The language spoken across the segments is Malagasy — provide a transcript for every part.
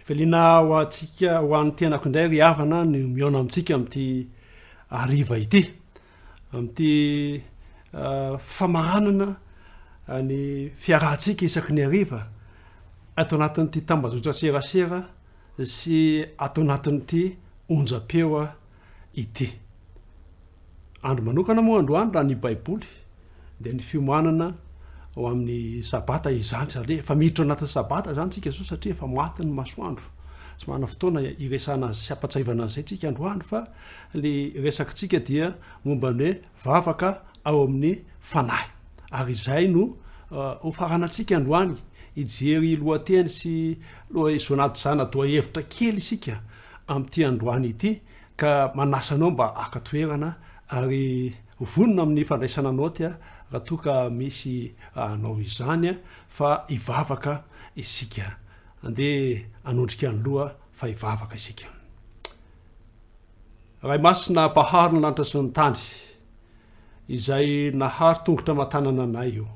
Fifaliana ho antsika, ho an'ny tenako indray ry havana ny mihaona amintsika amin'ity hariva ity. Amin'ity famaranana ny fiarahantsika isaky ny hariva ato anatin'ity tambajotra serasera sy ato anatin'ity onjam-peo ity. Andro manokana moa androany raha ny Baiboly dia ny fiomanana ho amin'ny Sabata izany, satria efa miditra ao anatin'ny Sabata izany tsika izao satria efa maty ny masoandro. Tsy manana fotoana hiresahana azy sy hampatsiahivana an'izay tsika androany fa ny resakitsika dia momba ny hoe vavaka ao amin'ny fanahy. Ary izay no hofaranantsika androany, hijery lohateny sy zana-dohahevitra kely isika amin'ity androany ity ka manasa anao mba haka toerana ary ho vonona amin'ny fandraisana naoty raha toa ka misy hanao izany fa hivavaka isika. Andeha hanondrika ny loha fa hivavaka isika. Ray Masina Mpahary ny lanitra sy ny tany, izay nahary tongotra aman-tanana anay io.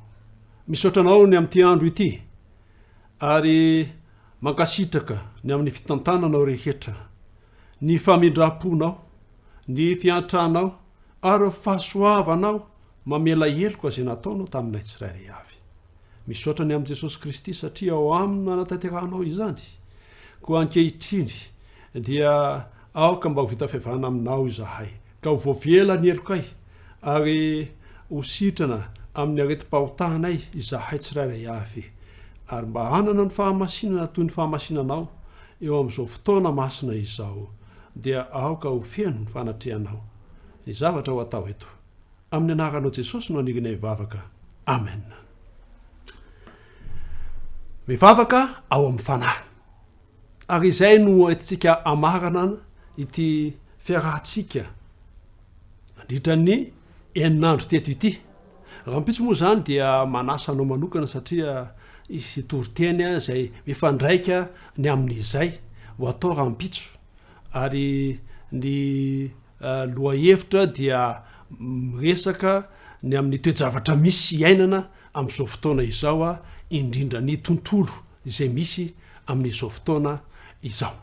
Misaotra Anao ny amin'ity andro ity ary mankasitraka ny amin'ny fitantananao rehetra. ny famindram-ponao, ny fiantranao ary ny fahasoavanao mamela heloka izay nataonao taminay tsirairay avy. Misaotra ny amin'i Jesosy Kristy satria ao Aminy no anatanterahanao izany. Koa ankehitriny dia aoka mba ho vita fihavanana aminao izahay, ka ho voavela ny helokay ary ho sitrana amin'ny aretim-pahotanay izahay tsirairay avy, ary mba hanana ny fahamasinana toy ny fahamasinanao eo amin'izao fotoana masina izao, dia aoka ho feno ny fanatrehanao ny zavatra ho atao eto. Amin'ny anaranao Jesosy no anirianay vavaka. Amen. Mivavaka ao amin'ny fanahy. Ary izay no entintsika hamarana ity fiarahantsika nandritra ny enin'andro teto ity. Rahampitso moa izany dia manasa anao manokana satria hisy toriteny izay mifandraika ny amin'izay ho atao rahampitso. Ary ny lohahevitra dia miresaka ny amin'ny toe-javatra misy iainana amin'izao fotoana izao, indrindra ny tontolo izay misy amin'izao fotoana izao.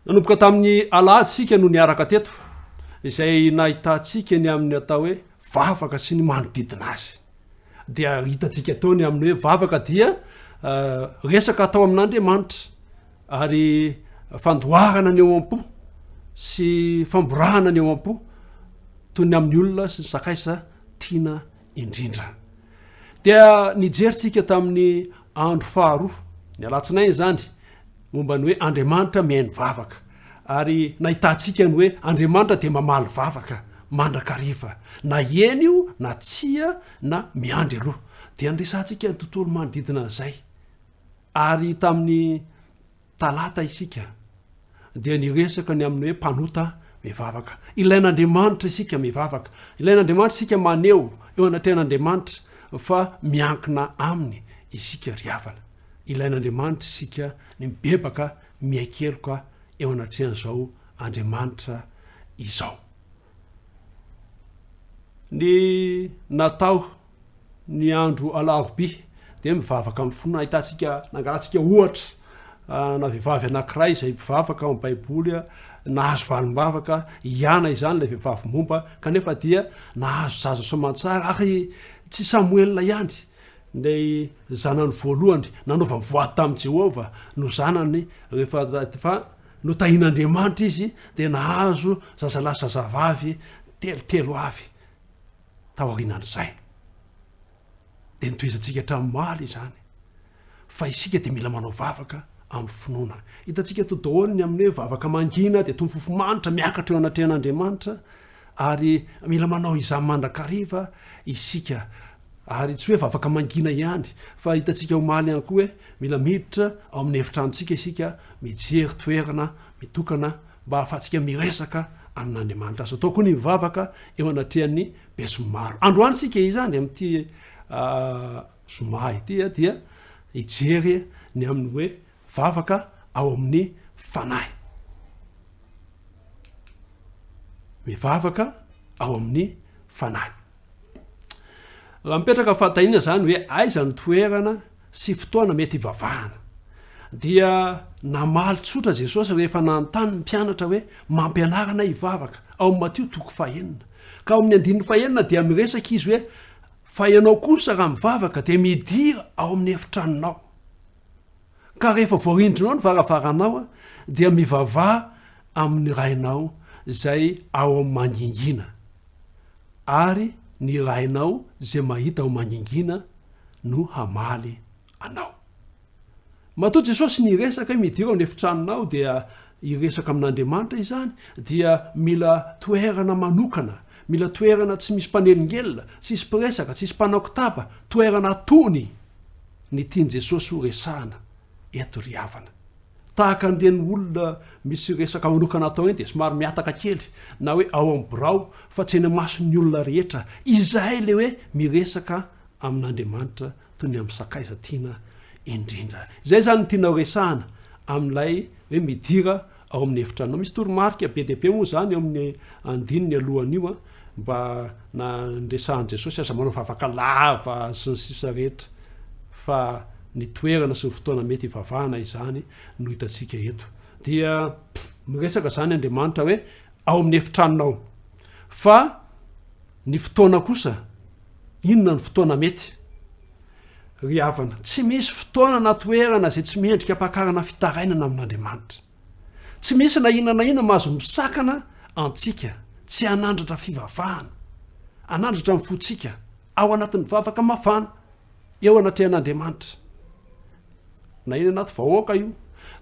Nanomboka tamin'ny alahady isika no niaraka teto, izay nahitantsika ny amin'ny atao hoe vavaka sy ny manodidina azy. Dia hitantsika teo ny amin'ny hoe vavaka dia eh, resaka atao amin'Andriamanitra ary fandoarana ny eo am-po sy famborahana ny eo am-po toy ny amin'ny olona sy ny sakaisa tiana indrindra. Dia nijery tsika tamin'ny andro faharoa, ny alatsinainy izany, momba ny hoe Andriamanitra mihaino vavaka. Ary nahitantsika ny hoe Andriamanitra dia mamaly vavaka mandrakariva, na eny io na tsia na miandry aloha. Dia niresahantsika ny tontolo manodidina an'izay. Ary tamin'ny Talata isika dia niresaka ny amin'ny hoe mpanota mivavaka. Ilain'Andriamanitra isika mivavaka. Ilain'Andriamanitra isika maneho eo anatrehan'Andriamanitra fa miankina aminy isika ry havana. Ilain'Andriamanitra isika ny mibebaka miaiky heloka eo anatrehan'izao Andriamanitra izao. Ny natao ny andro alarobia dia mivavaka amin'ny finoana. Ahitantsika, nangalantsika ohatra na vehivavy anankiray izay mpivavaka ao amin'ny Baiboly, nahazo valim-bavaka, Iana izany ilay vehivavy momba, kanefa dia nahazo zaza soamantsara ary tsy Samoela ihany ilay zanany voalohany nanaovany voady tamin'i Jehovah no zanany rehefa fa notahin'Andriamanitra izy dia nahazo zazalahy zazavavy telotelo avy. Taorianan'izay, dia notohizantsika hatramin'ny omaly izany, fa isika dia mila manao vavaka amin'ny finoana. Hitantsika eto daholo ny amin'ny hoe vavaka mangina dia toy ny fofo-manitra miakatra eo anatrehan'Andriamanitra, ary mila manao izany mandrakariva isika. Ary tsy hoe vavaka mangina ihany, fa hitantsika omaly ihany koa hoe mila miditra ao amin'ny efitranontsika isika, mijery toerana mitokana mba hahafahantsika miresaka amin'Andriamanitra. Azo atao koa ny mivavaka eo anatrehan'ny besinimaro. Androany isika izany amin'ity zoma ity dia hijery ny amin'ny hoe vavaka ao amin'ny fanahy. Mivavaka ao amin'ny fanahy. Raha mipetraka fahatahiana izany hoe aiza ny toerana sy fotoana mety hivavahana. Dia namaly tsotra Jesosy rehefa nanontany ny mpianatra hoe, Mampianara anay hivavaka, ao amin'ny Matio toko fahenina. Ka ao amin'ny andininy fahenina dia miresaka izy hoe, Fa ianao kosa raha mivavaka dia midira ao amin'ny efitranonao. Ka rehefa voarindrinao ny varavaranao dia mivavaha amin'ny Rainao izay ao amin'ny mangingina. Ary ny Rainao izay mahita ao mangingina no hamaly anao. Matoa Jesosy niresaka hoe midira ao amin'ny efitranonao dia hiresaka amin'Andriamanitra izany dia mila toerana manokana, mila toerana tsy misy mpanelingelina, tsisy mpiresaka, tsisy mpanao kitaba, toerana tony ny tian'i Jesosy ho resahana eto ry havana. Tahaka an'ireny olona misy resaka manokana atao ireny dia somary mihataka kely na hoe ao amin'ny birao fa tsy eny imason'ny olona rehetra. Izay ilay hoe miresaka amin'Andriamanitra toy ny amin'ny sakaiza tiana indrindra. Izay izany no tiana horesahana amin'ilay hoe midira ao amin'ny efitranonao. Misy toromarika be dia be moa izany eo amin'ny andininy alohan'io mba niresahan'i Jesosy aza manao vavaka lava sy ny sisa rehetra fa ny toerana sy ny fotoana mety hivavahana izany no hitantsika eto. Dia miresaka izany Andriamanitra hoe ao amin'ny efitranonao. Fa Ny fotoana kosa, inona no fotoana mety? Ry havana, tsy misy fotoana na toerana izay tsy mendrika ampakarana fitarainana amin'Andriamanitra. Tsy misy na inona na inona mahazo misakana antsika tsy hanandratra fivavahana, hanandratra ny fontsika ao anatin'ny vavaka mafana eo anatrehan'Andriamanitra. Na eny anaty vahoaka io,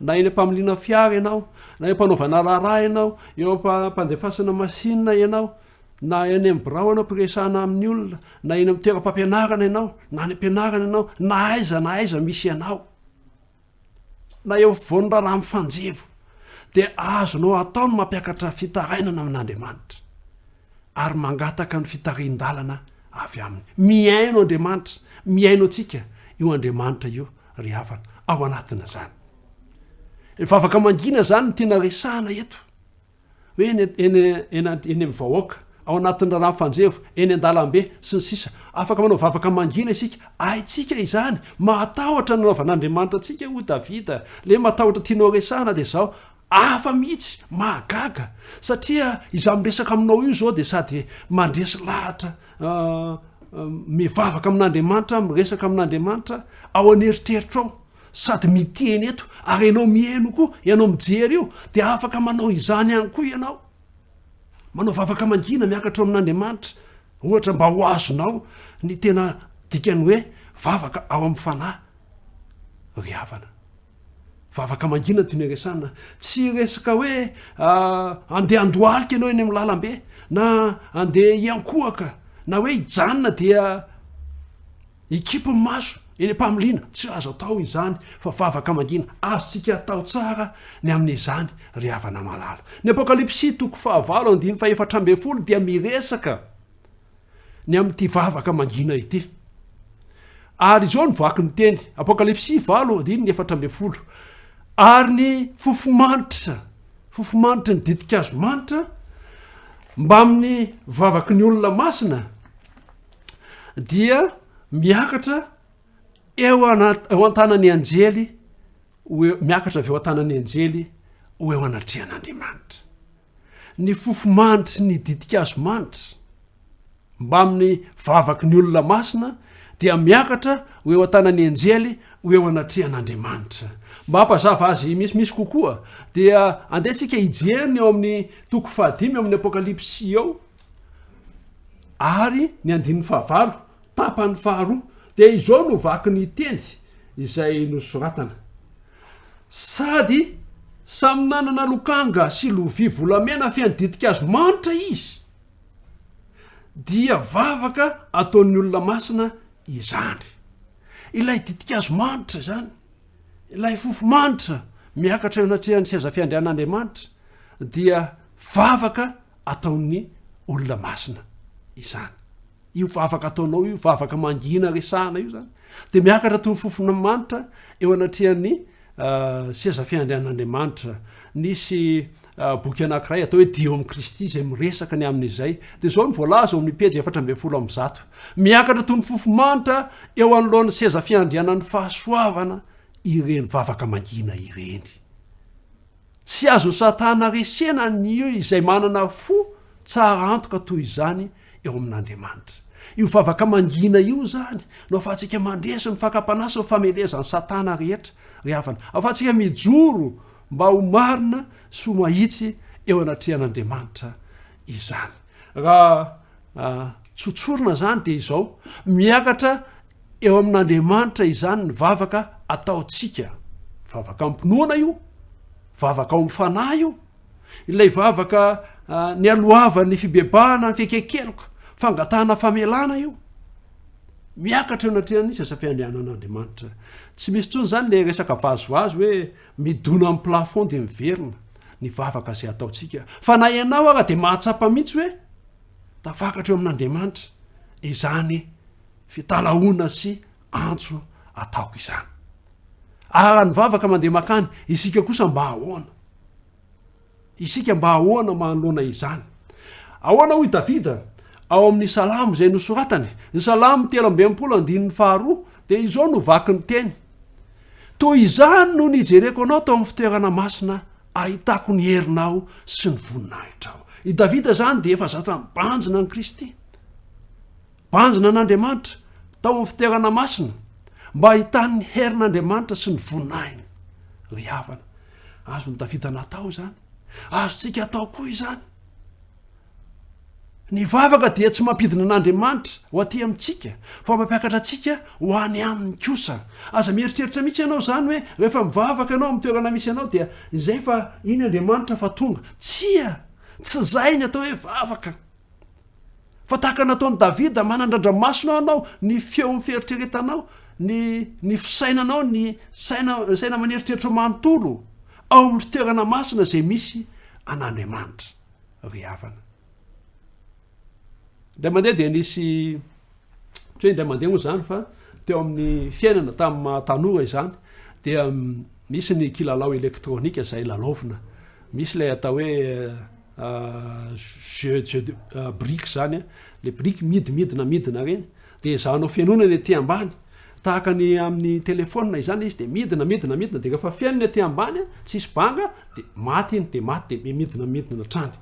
na eny am-pamiliana fiara ianao, na eo am-panaovana raharaha ianao, eo am-pandefasana masinina ianao, Na eny amin'ny birao ianao ampiresahana amin'ny olona, na eny amin'ny toeram-pampianarana ianao, na any am-pianarana ianao, na aiza na aiza misy anao, na eo afovoan'ny raharaha mifanjevo, dia azonao atao ny mampiakatra fitarainana amin'Andriamanitra ary mangataka ny fitarihin-dalana avy aminy. Mihaino Andriamanitra, mihaino antsika io Andriamanitra io ry havana, ao anatin'izany. Ny vavaka mangina izany no tiana resahana eto. hoe eny eny eny eny amin'ny vahoaka, ao anatin'ny raharaha mifanjevo, eny an-dalambe, sy ny sisa Afaka manao vavaka mangina isika. Haintsika izany. Mahatahotra ny nanaovan'Andriamanitra antsika, hoy Davida. Ilay matahotra tianao resahana dia izao, hafa mihitsy, mahagaga, satria izaho miresaka aminao io izao dia sady mandresy lahatra mivavaka amin'Andriamanitra, miresaka amin'Andriamanitra ao an'eritreritro ao. sady miteny eto ary ianao mihaino koa, ianao mijery io dia afaka manao izany ihany koa ianao. Manao vavaka mangina miakatra eo amin'Andriamanitra, ohatra mba ho azonao ny tena dikan'ny hoe vavaka ao amin'ny fanahy ry havana. Vavaka mangina no tiana iresahana, tsy resaka hoe andeha handohalika ianao eny amin'ny lalambe na andeha hiankohoka na hoe hijanona dia Hikipy ny maso eny am-pamiliana, tsy azo atao izany fa vavaka mangina, azontsika atao tsara ny amin'izany ry havana malala. Ny Apokalypsy toko fahavalo andininy fahefatra ambin'ny folo dia miresaka ny amin'ity vavaka mangina ity. Ary izao no vaky ny teny, Apokalypsy 8 andininy 14, Ary ny fofomanitra, fofomanitry ny ditin-kazo manitra mbamin'ny vavaky ny olona masina, dia miakatra eo ana- eo an-tanan'ny anjely ho eo- miakatra avy eo an-tanan'ny anjely ho eo anatrehan'Andriamanitra. Ny fofomandry sy ny ditin-kazo manitra mbamin'ny vavaky ny olona masina dia miakatra ho eo an-tanan'ny anjely ho eo anatrehan'Andriamanitra. Mba hampazava azy misimisy kokoa dia andeha isika hijery ny ao amin'ny toko fahadimy ao amin'ny Apokalypsy ao Ary ny andininy fahavalo, tapany faharoa, dia izao no vaky ny teny izay nosoratana, Sady samy nanana lokanga sy lovia volamena feno ditin-kazo manitra izy, dia vavaka ataon'ny olona masina izany. Ilay ditin-kazo manitra izany, ilay fofo manitra miakatra eo anatrehan'ny seza fiandrian'Andriamanitra, dia vavaka ataon'ny olona masina izany. Io vavaka ataonao io, vavaka mangina resahana io zany, de miakatra toy ny fofona manitra eo anatrehan'ny uh, seza fiandrian'Andriamanitra. Nisy uh, boky anankiray atao hoe Dia eo amin'i Kristy izay miresaka ny amin'izay. De zao ny voalaza ao amin'ny pejy 114. Miakatra toy ny fofo manitra eo anoloan'ny seza fiandrianan'ny fahasoavana. ireny vavaka mangina ireny. Tsy azon'i Satana resena ny izay manana fo tsara antoka toy izany eo amin'Andriamanitra. Io vavaka mangina io izany no ahafahantsika mandresy ny fakam-panahy sy ny famelezan'i Satana rehetra, ry havana. Ahafahantsika mijoro mba ho marina sy ho mahitsy eo anatrehan'Andriamanitra izany. Raha tsotsorina izany dia izao, miakatra eo amin'Andriamanitra izany ny vavaka ataontsika. Vavaka am-pinoana io, vavaka ao amin'ny fanahy io. Ilay vavaka nialohavan'ny fibebahana ny fiaiken-keloka, fangatahana famelana io. Miakatra eo anatrehan'ny seza fiandrianan'Andriamanitra. Tsy misy intsony izany le resaka vazivazy hoe midona amin'ny plafond dia miverina ny vavaka izay ataontsika. Fa na ianao ara dia mahatsapa mihitsy hoe tafakatra eo amin'Andriamanitra izany fitalahoana sy antso ataoko izany. Ary raha ny vavaka mandeha makany, isika kosa mba ahoana? Isika mba ahoana manoloana izany? Ahoana hoy Davida ao amin'ny salamo izay nosoratany, ny salamo 63 andininy faharoa, dia izao no vaky ny teny. Toy izany no nijereko anao tao amin'ny fitoerana masina, ahitako ny herinao sy ny voninahitrao. I Davida izany dia efa zatra mibanjina an'i Kristy. Banjina an'Andriamanitra tao amin'ny fitoerana masina mba hahitany ny herin'Andriamanitra sy ny voninahiny. Ry havana, azon'i Davida natao izany. Azontsika atao koa izany. Ny vavaka dia tsy mampidina an'Andriamanitra ho aty amintsika, fa mampiakatra antsika ho any aminy kosa. Aza mieritreritra mihitsy ianao izany hoe rehefa mivavaka ianao amin'ny toerana misy anao dia izay fa iny Andriamanitra fa tonga. Tsia! Tsy izay ny atao hoe vavaka. Fa tahaka ny nataon'i Davida, manandrandra-masina anao ny feon'ny fieritreretanao, ny ny fisainanao, ny saina ny saina aman'eritreritrao manontolo ao amin'ny fitoerana masina izay misy an'Andriamanitra. Ry havana. Indray mandeha dia nisy tsy hoe indray mandeha moa izany fa teo amin'ny fiainana tamin'ny maha tanora izany dia misy ny kilalao elektronika izay lalaovina. Misy ilay atao hoe jeu jeu de biriky zany a, le biriky midimidina midina reny de ezahanao fenoina ny aty ambany tahaka ny amin'ny telephone izany izy de midina midina midina de rehefa feno ny aty ambany a tsisy banga de maty iny de maty de midina midina hatrany.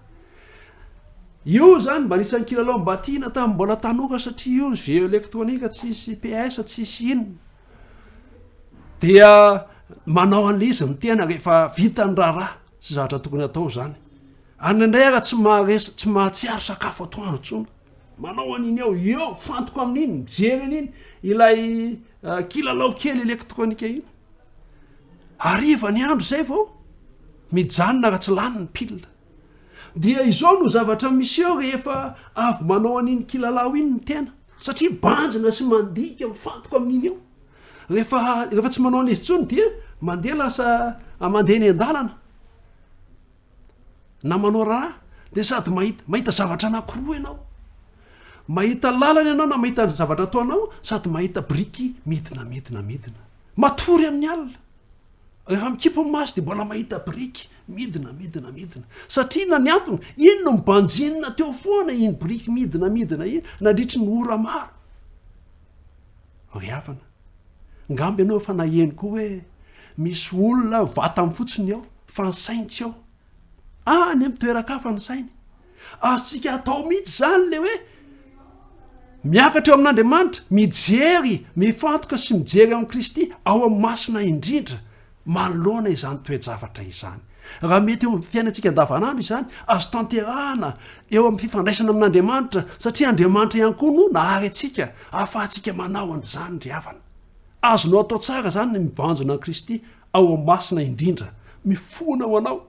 Io zany mba anisan'ny kilalao mba tiana tamin'ny mbola tanora satria io jeu elektronika tsisy PS tsisy inona. Dia manao an'ilay izy ny tena rehefa vita ny raharaha sy zavatra tokony atao izany. Ary indraindray ara tsy maharesy, tsy mahatsiaro sakafo atoandro intsony. Manao an'iny eo, eo, fantoko amin'iny, mijery an'iny, ilay eh, kilalao kely elektronika iny. Hariva ny andro izay vao mijanona raha tsy lany ny pile. Dia izao no zavatra miseho rehefa avy manao an'iny kilalao iny ny tena. Satria banjina sy mandika mifantoka amin'iny eo. Rehefa rehefa tsy manao an'izy intsony dia mandeha lasa mandeha eny an-dalana. Na manao raharaha dia sady mahita mahita zavatra anankiroa ianao. Mahita lalana ianao na mahita ny zavatra ataonao sady mahita biriky midina midina midina. Matory amin'ny alina. Rehefa mikipy ny maso dia mbola mahita biriky midina midina midina. Satria inona ny antony? Iny no mibanjinina teo foana iny biriky midina midina iny nandritry ny ora maro. Ry havana, ngamba ianao efa naheno koa hoe misy olona vatany fotsiny ao fa ny sainy tsy ao. Any amin'ny toeran-kafa ny sainy. Azontsika atao mihitsy izany le hoe miakatra eo amin'Andriamanitra, mijery, mifantoka sy mijery amin'i Kristy ao amin'ny masina indrindra manoloana izany toe-javatra izany. Raha mety eo amin'ny fiainantsika andavanandro izany, azo tanterahana eo amin'ny fifandraisana amin'Andriamanitra, satria Andriamanitra ihany koa no nahary antsika ahafahantsika manao an'izany ry havana. Azonao atao tsara izany ny mibanjina an'i Kristy ao amin'ny masina indrindra, mifona ho anao.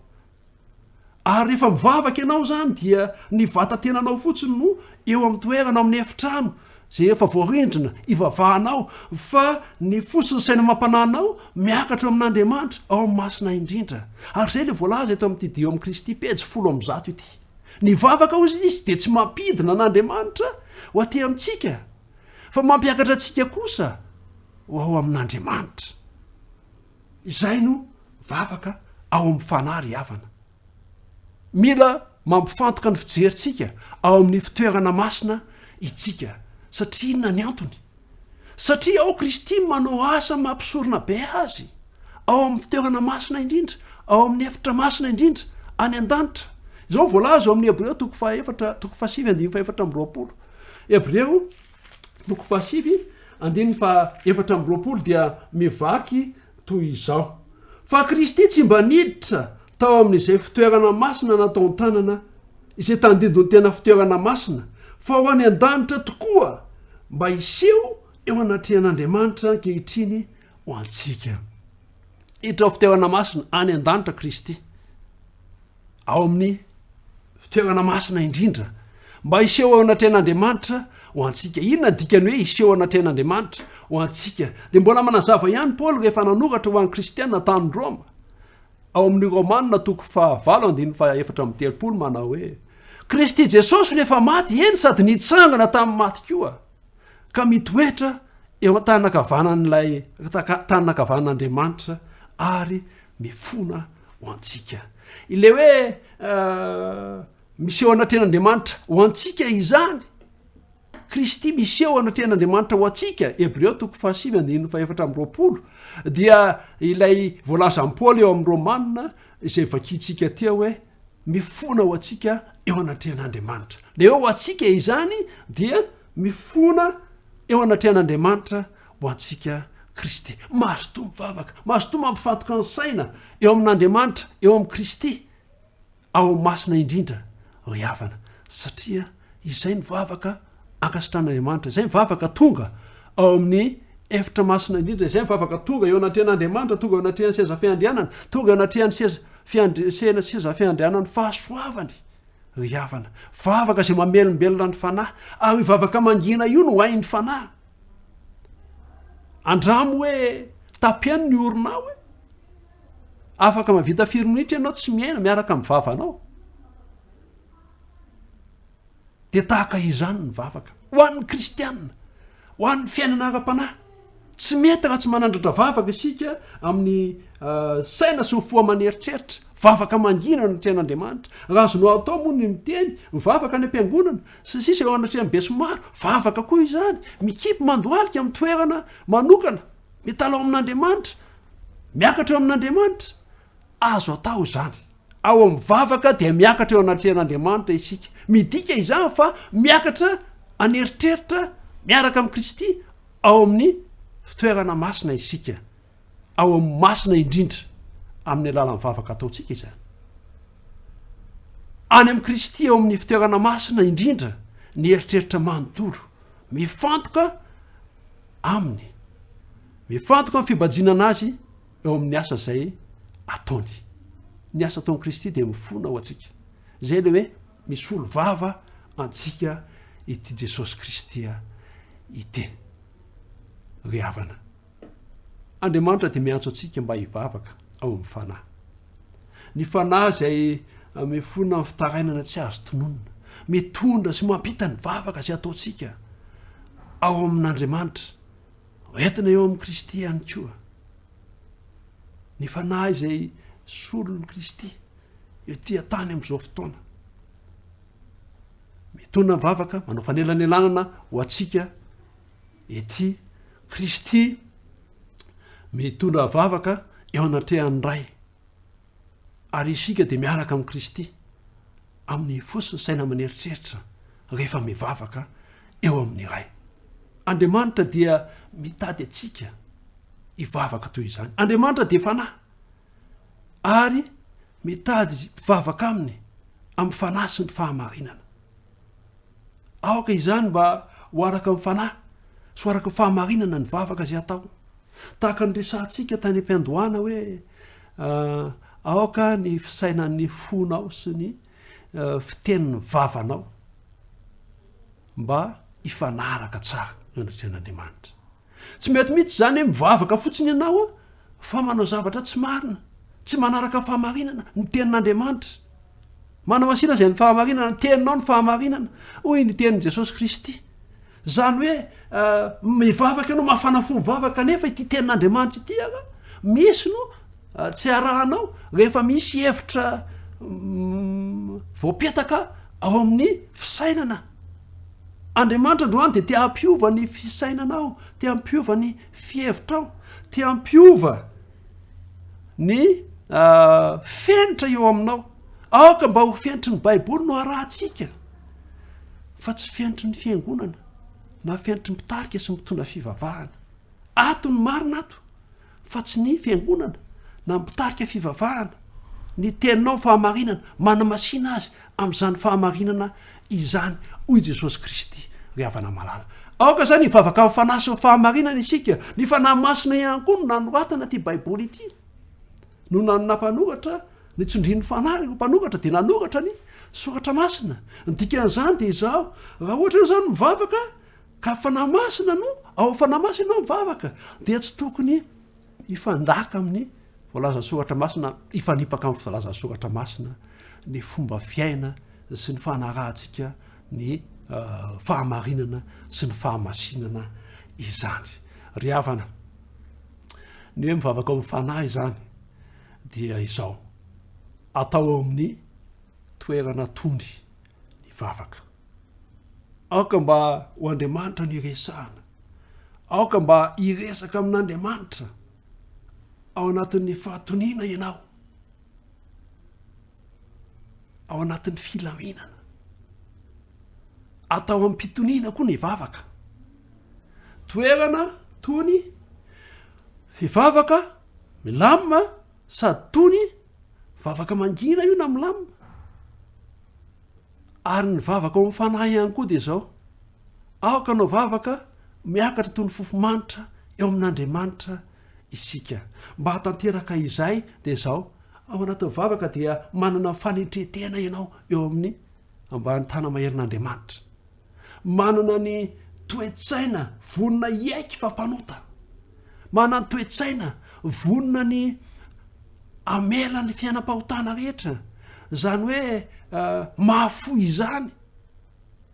Ary rehefa mivavaka ianao izany dia ny vata-tenanao fotsiny no eo amin'ny toerana ao amin'ny efitrano izay efa voarindrina ivavahanao fa ny fo sy ny saina amam-panahinao miakatra eo amin'Andriamanitra ao amin'ny masina indrindra. Ary izay ilay voalaza eto amin'ity Dia eo amin'i Kristy pejy 110 ity. Ny vavaka hozy izy dia tsy mampidina an'Andriamanitra ho aty amintsika fa mampiakatra antsika kosa ho ao amin'Andriamanitra. Izay no vavaka ao amin'ny fanahy ry havana. Mila mampifantoka ny fijerintsika ao amin'ny fitoerana masina itsika. Satria inona ny antony? Satria ao Kristy manao asa maha mpisorona be azy. ao amin'ny fitoerana masina indrindra, ao amin'ny efitra masina indrindra, any an-danitra. Izao no voalaza ao amin'ny Hebreo toko fahaefatra, toko fahasivy andininy fahefatra amby roapolo. Hebreo toko fahasivy andininy fahaefatra amby roapolo dia mivaky toy izao, Fa Kristy tsy mba niditra tao amin'izay fitoerana masina nataon-tanana, izay tandindon'ny tena fitoerana masina, fa ho any an-danitra tokoa, mba hiseho eo anatrehan'Andriamanitra ankehitriny ho antsika. Hiditra ao fitoerana masina any an-danitra Kristy, ao amin'ny fitoerana masina indrindra, mba hiseho eo anatrehan'Andriamanitra ho antsika. Inona ny dikany hoe hiseho eo anatrehan'Andriamanitra ho antsika? Dia mbola manazava ihany Paoly rehefa nanoratra ho an'ny kristiana tany Roma, ao amin'ny Romana toko fahavalo andininy fahaefatra amby telopolo manao hoe, Kristy Jesosy no efa maty, eny sady nitsangana tamin'ny maty koa, ka mitoetra eo an-tanankavanan'ilay tanankavanan'Andriamanitra ary mifona ho antsika. Ilay hoe miseho anatrehan'Andriamanitra ho antsika izany, Kristy miseho anatrehan'Andriamanitra ho antsika, Hebreo toko fahasivy andininy fahefatra amby roapolo, dia ilay voalazan'i Paoly eo amin'ny Romana izay vakintsika teo hoe mifona ho antsika eo anatrehan'Andriamanitra. Le hoe ho antsika izany dia mifona eo anatrehan'Andriamanitra ho antsika Kristy. Mazotoa mivavaka, mazotoa mampifantoka ny saina eo amin'Andriamanitra, eo amin'i Kristy, ao amin'ny masina indrindra ry havana, satria izay ny vavaka ankasitran'Andriamanitra, izay ny vavaka tonga ao amin'ny efitra masina indrindra, izay ny vavaka tonga eo anatrehan'Andriamanitra, tonga eo anatrehan'ny seza fiandrianana, tonga eo anatrehan'ny seza fiandri- sena seza fiandrianan'ny fahasoavany ry havana. Vavaka izay mamelombelona ny fanahy, ary io vavaka mangina io no hain'ny fanahy. Andramo hoe tapeno ny oronao e. Afaka mahavita firy minitra ianao tsy miaina miaraka amin'ny vavanao. Dia tahaka izany ny vavaka. Ho an'ny kristianina, ho an'ny fiainana ara-panahy. Tsy mety raha tsy manandratra vavaka isika amin'ny eh, saina sy ny fo aman'eritreritra. Vavaka mangina no tian'Andriamanitra. Raha azonao atao moa ny miteny, mivavaka any am-piangonana, sy ny sisa eo anatrehan'ny besinimaro, vavaka koa izany. Mikipy mandohalika amin'ny toerana manokana, mitalaho amin'Andriamanitra. Miakatra eo amin'Andriamanitra? Azo atao izany. Ao amin'ny vavaka dia miakatra eo anatrehan'Andriamanitra isika. Midika izany fa miakatra an'eritreritra miaraka amin'i Kristy ao amin'ny fitoerana masina isika, ao amin'ny masina indrindra, amin'ny alalan'ny vavaka ataontsika izany. Any amin'i Kristy ao amin'ny fitoerana masina indrindra ny eritreritra manontolo, mifantoka aminy. Mifantoka amin'ny fibajinana azy eo amin'ny asa izay ataony. Ny asa ataon'i Kristy dia mifona ho antsika. Izay ilay hoe misolo vava antsika ity Jesosy Kristy ity. Ry havana, Andriamanitra dia miantso antsika mba hivavaka ao amin'ny fanahy. Ny fanahy izay mifona amin'ny fitarainana tsy azo tononina, mitondra sy mampita ny vavaka izay ataontsika ao amin'Andriamanitra. Entina eo amin'i Kristy ihany koa ny fanahy izay solon'i Kristy ety an-tany amin'izao fotoana. Mitondra ny vavaka, manao fanelanelanana ho antsika ety. Kristy mitondra vavaka eo anatrehan'ny Ray. Ary isika dia miaraka amin'i Kristy amin'ny fo sy ny saina aman'eritreritra rehefa mivavaka eo amin'ny Ray. Andriamanitra dia mitady antsika hivavaka toy izany. Andriamanitra dia fanahy ary mitady mpivavaka aminy amin'ny fanahy sy ny fahamarinana. Aoka izany mba ho araka ny fanahy sy ho araka ny fahamarinana ny vavaka izay atao. Tahaka ny resahantsika tany am-piandohana hoe aoka ny fisainan'ny fonao sy ny fitenin'ny vavanao mba hifanaraka tsara eo anatrehan'Andriamanitra. Tsy mety mihitsy izany hoe mivavaka fotsiny ianao fa manao zavatra tsy marina, tsy manaraka fahamarinana, ny tenin'Andriamanitra. Manamasina izay ny fahamarinana, ny teninao ny fahamarinana, hoy ny tenin'i Jesosy Kristy. Izany hoe mivavaka ianao, mafana fo mivavaka kanefa ity tenin'Andriamanitra ity ara misy no tsy arahanao rehefa misy hevitra voapetaka ao amin'ny fisainana. Andriamanitra androany dia te hampiova ny fisainanao, te hampiova ny fihevitrao, te hampiova. ny fenitra eo aminao. Aoka mba ho fenitry ny Baiboly no arahantsika fa tsy fenitry ny fiangonana na fenitry ny mpitarika sy mitondra fivavahana. Ato ny marina ato fa tsy ny fiangonana na mpitarika fivavahana. Ny teninao fahamarinana, manamasina azy amin'izany fahamarinana izany, hoy Jesosy Kristy, ry havana malala. Aoka izany hivavaka amin'ny fanahy sy ny fahamarinana isika. Ny Fanahy Masina ihany koa no nanoratana ity Baiboly ity. No nampanoratra ny tsindrin'ny Fanahy ireo mpanoratra dia nanoratra ny Soratra Masina. Ny dikan'izany dia izao, raha ohatra ianao izany mivavaka ka Fanahy Masina no, ao amin'ny Fanahy Masina ianao mivavaka, dia tsy tokony hifandaka amin'ny voalazan'ny Soratra Masina, hifanipaka amin'ny voalazan'ny Soratra Masina ny fomba fiaina sy ny fanarahantsika ny fahamarinana sy ny fahamasinana izany. Ry havana, ny hoe mivavaka ao amin'ny fanahy izany dia izao, atao ao amin'ny toerana tony ny vavaka. Aoka mba ho Andriamanitra no iresahana. Aoka mba hiresaka amin'Andriamanitra ao anatin'ny fahatoniana ianao. Ao anatin'ny filaminana. Atao amim-pitoniana koa ny vavaka. Toerana tony, fivavaka milamina sady tony, vavaka mangina io na milamina. Ary ny vavaka ao amin'ny fanahy ihany koa dia izao, aoka hanao vavaka miakatra toy ny fofo-manitra eo amin'Andriamanitra isika. Mba hahatanteraka izay dia izao, ao anatin'ny vavaka dia manana fanetren-tena ianao eo amin'ny ambany tana-maherin'Andriamanitra. Manana ny toe-tsaina vonona hiaiky fa mpanota. Manana ny toe-tsaina vonona ny hamela ny fiainam-pahotana rehetra. Izany hoe mahafoy izany,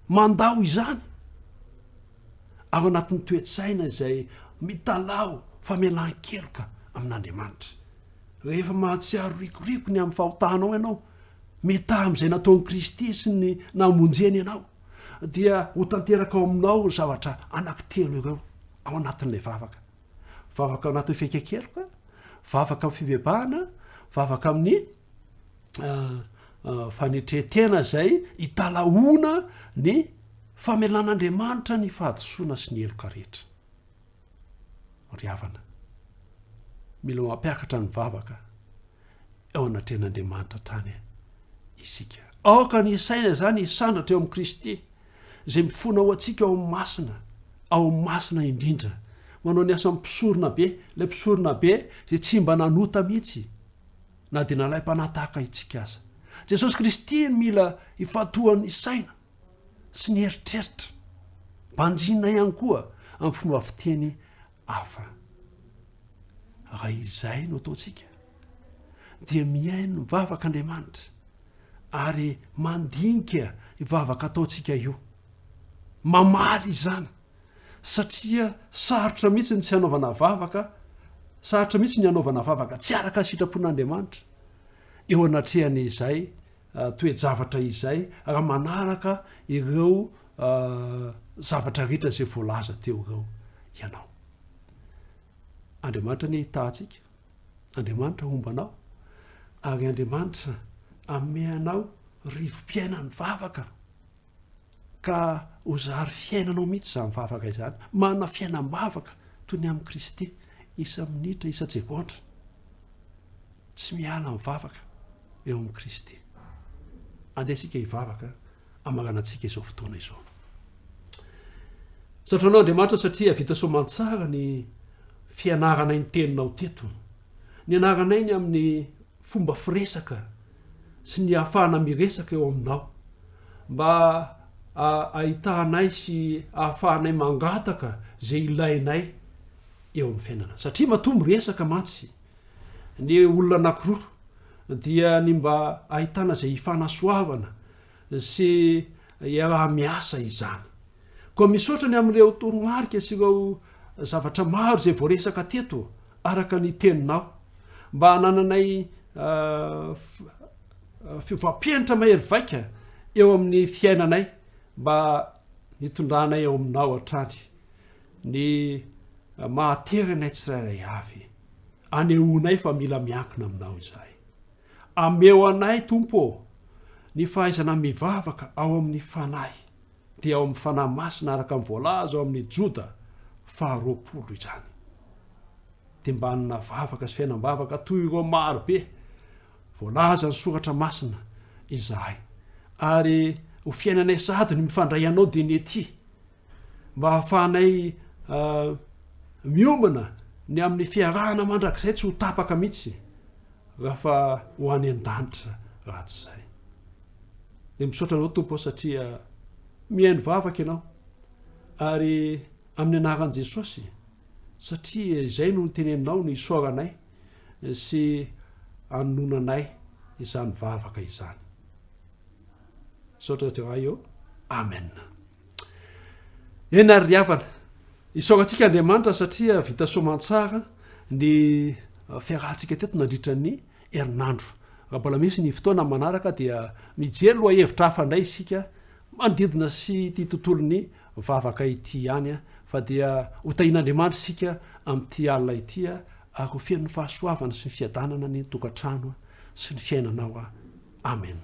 mandao izany. Ao anatin'ny toe-tsaina izay mitalaho famelan-keloka amin'Andriamanitra. Rehefa mahatsiaro rikoriko ny amin'ny fahotanao ianao, mitaha amin'izay nataon'i Kristy sy ny namonjeny anao, dia ho tanteraka ao aminao ireo zavatra anankitelo ireo ao anatin'ilay vavaka. Vavaka ao anatin'ny fiaiken-keloka, vavaka amin'ny fibebahana, vavaka amin'ny fanetren-tena izay italahoana ny famelan'Andriamanitra ny fahadisoana sy ny heloka rehetra. Ry havana, mila mampiakatra ny vavaka eo anatrehan'Andriamanitra hatrany isika. Aoka ny saina izany hisandratra eo amin'i Kristy, izay mifona ho antsika ao amin'ny masina, ao amin'ny masina indrindra. Manao ny asan'ny mpisorona be, ilay mpisorona be izay tsy mba nanota mihitsy, na dia nalaim-panahy tahaka antsika aza. Jesosy Kristy no mila ifantohan'ny saina sy ny eritreritra. Banjinina ihany koa amin'ny fomba fiteny hafa. Raha izay no ataontsika, dia mihaino ny vavaka Andriamanitra ary mandinika io vavaka ataontsika io. Mamaly izany satria sarotra mihitsy ny tsy hanaovana vavaka, sarotra mihitsy ny hanaovana vavaka tsy araka ny sitrapon'Andriamanitra eo anatrehan'izay toe-javatra izay raha manaraka ireo zavatra rehetra izay voalaza teo ireo ianao. Andriamanitra anie hitaha antsika, Andriamanitra homba anao, ary Andriamanitra hanome anao rivo-piainan'ny vavaka ka ho zary fiainanao mihitsy izany vavaka izany. Manana fiainam-bavaka toy ny amin'i Kristy isa-minitra, isa-tsegondra. Tsy miala amin'ny vavaka eo amin'i Kristy. Andeha isika hivavaka hamaranantsika izao fotoana izao. Misaotra anao Andriamanitra satria vita soamantsara ny fianaranay ny teninao teto. Nianaranay ny amin'ny fomba firesaka sy ny ahafahana miresaka eo aminao mba ahitanay sy ahafahanay mangataka izay ilainay eo amin'ny fiainana. Satria matoa miresaka mantsy ny olona anankiroa dia ny mba ahitana izay hifanasoavana sy iaraha-miasa izany. Koa misaotra ny amin'ireo toromarika sy ireo zavatra maro izay voaresaka teto araka ny teninao mba hanananay fiovam-pienitra mahery vaika eo amin'ny fiainanay mba hitondranay eo aminao hatrany ny mahatery anay tsirairay avy. anehoanay fa mila miankina aminao izahay. Ameo anay, Tompo ô, ny fahaizana mivavaka ao amin'ny Fanahy, dia ao amin'ny Fanahy Masina araka ny voalaza ao amin'ny Joda faharoapolo izany. Dia mba hanana vavaka sy fiainam-bavaka toy ireo maro be voalazan'ny Soratra Masina izahay. Ary ho fiainanay sahady ny mifandray anao dia ny ety. Mba hahafahanay miomana ny amin'ny fiarahana mandrakizay tsy ho tapaka mihitsy raha fa ho any an-danitra raha tsy izay. Dia misaotra anao Tompo aho satria mihaino vavaka ianao ary amin'ny anaran'i Jesosy satria izay no niteneninao no isaoranay sy anononanay izany vavaka izany. Misaotra Ray ô. Amen. Eny ary ry havana, isaorantsika Andriamanitra satria vita soamantsara ny fiarahantsika teto nandritra ny herinandro. Raha mbola misy ny fotoana manaraka dia mijery lohahevitra hafa indray isika manodidina sy ity tontolon'ny vavaka ity ihany fa dia ho tahian'Andriamanitra isika amin'ity alina ity ary ho feno ny fahasoavana sy ny fiadanana ny tokantrano sy ny fiainanao. Amen.